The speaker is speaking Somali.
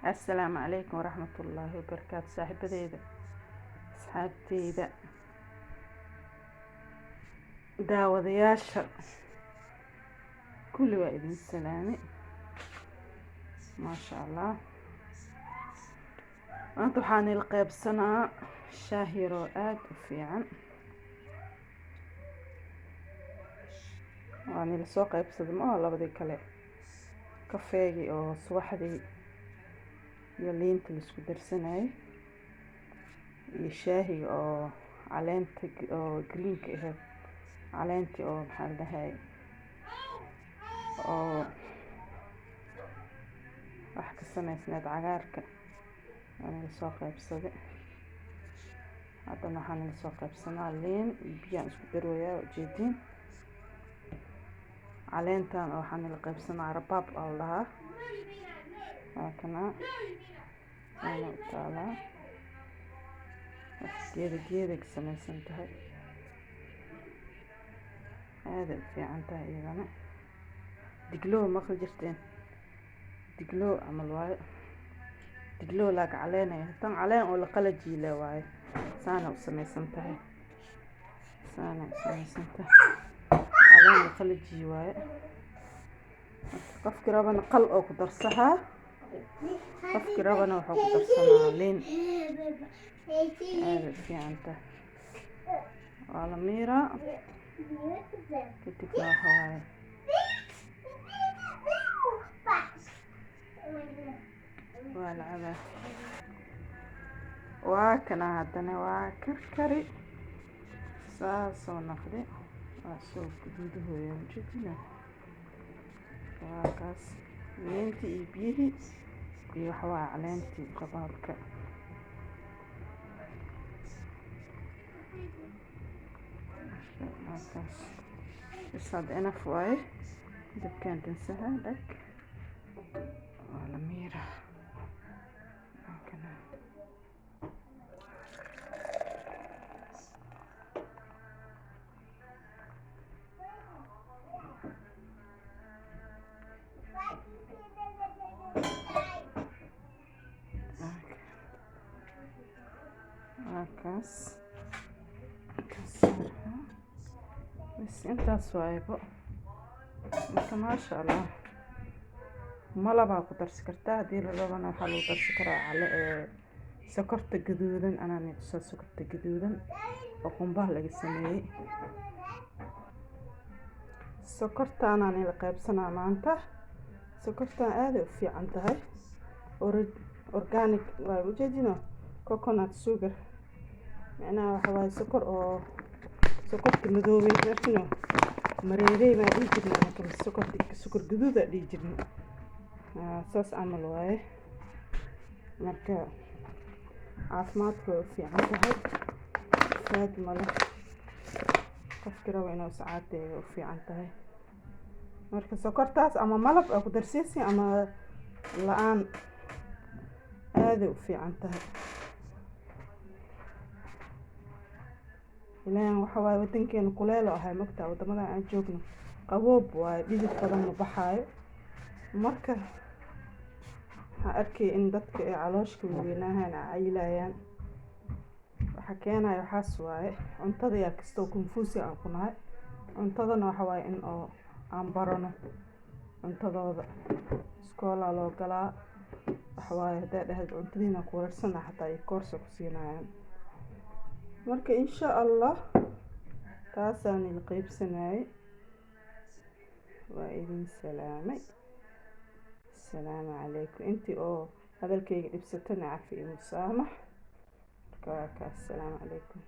Assalaamu calaykum waraxmatullaahi wabarakaatu. Saaxiibadeyda, asxaabteyda, daawadayaasha kulli waa idin salaamay. Maasha Allah, maanta waxaan ila qeybsanaa shaah yaroo aada u fiican. Waan ila soo qeybsaday ma oo labadii kale, kafeegii oo subaxdii iyo liinta laisku darsanayay iyo shaahiga oo caleenta oo greenka ahayd, caleentii oo maxaa la dhahay oo wax ka samaysneed cagaarka, waan ila soo qeybsaday. Haddana waxaan ila soo qeybsanaa liin iyo biyaan isku darwayaa, ujeediin caleentan oo waxaan ila qeybsanaa rabaab aa la dhahaa. Waa kana, waana u taalaa, wax geeda geeday ka samaysan tahay, aaday u fiican tahay iyadana. Digloo maqli jirteen, digloo camal waaye, digloo laag caleenaya tan caleen oo la qalajiile waaye. Saana u samaysan tahay, saana u samaysan tahay, caleen la qalajiye waaye. Marka qofkii rabana qal oo ku darsahaa, qofkii rabana wuxuu ku darsanaa liin. Aaday u fiican tahay. Waa la miiraa, kadibna waxa waaye waa la cabaa. Waa kana, haddana waa karkari, saasoo noqday, waa soo guduudahooya, ujeedina waa kaas liintii iyo biyihii iyo waxa waaye caleentii qabaabka. Waa kaas bas, hadda enough waaye. Dabkaan dansaha dhag, waa la miiraa. Waa kana. Waa kaas, ka saarha bas, intaas waayebo. Marka maasha Allah, malabaa ku darsi kartaa haddii la rabana, waxaa lagu darsi karaa cale ee sokorta gaduudan. Anaa tusaa sokorta gaduudan oo qumbaha laga sameeyey. Sokortaanaan ila qaybsanaa maanta. Sokortaan aaday u fiican tahay, organic waa, ujeedino coconut sugar, micnaha waxa waaye sokor oo sokorta madoobay markino mareerey baa dhihi jirnay anaka, sokorta sokor gaduud aa dhihi jirnay, saas camal waaye. Marka caafimaadka way u fiican tahay, faad male, qofkii rabo inuu iscaateeyo u fiican tahay. Marka sokortaas ama malab aa ku darseysi ama la-aan, aaday u fiican tahay. Ilaan waxa waaye wadankeena kuleel oo ahay, mogtaa wadamadan aan joogno qaboob waaye, dhidid badan ma baxaayo. Marka waxaan arkay in dadka ay calooshka weynahaan cayilayaan, waxa keenayo waxaas waaye cuntada. Yaa kastoo confusi aan ku nahay cuntadana, waxa waaye in oo aan barano cuntadooda, iskoolaa loo galaa. Waxa waaye haddaa dhahdo cuntadiina ku wareersana, xataa ay koorsa ku siinayaan. Marka insha Allah taasaan ila qeybsanayay. Waa idin salaamay, asalaamu calaykum. Intii oo hadalkayga dhibsatana cafi iyo musaamax. Marka waa kaas, asalaamu calaykum.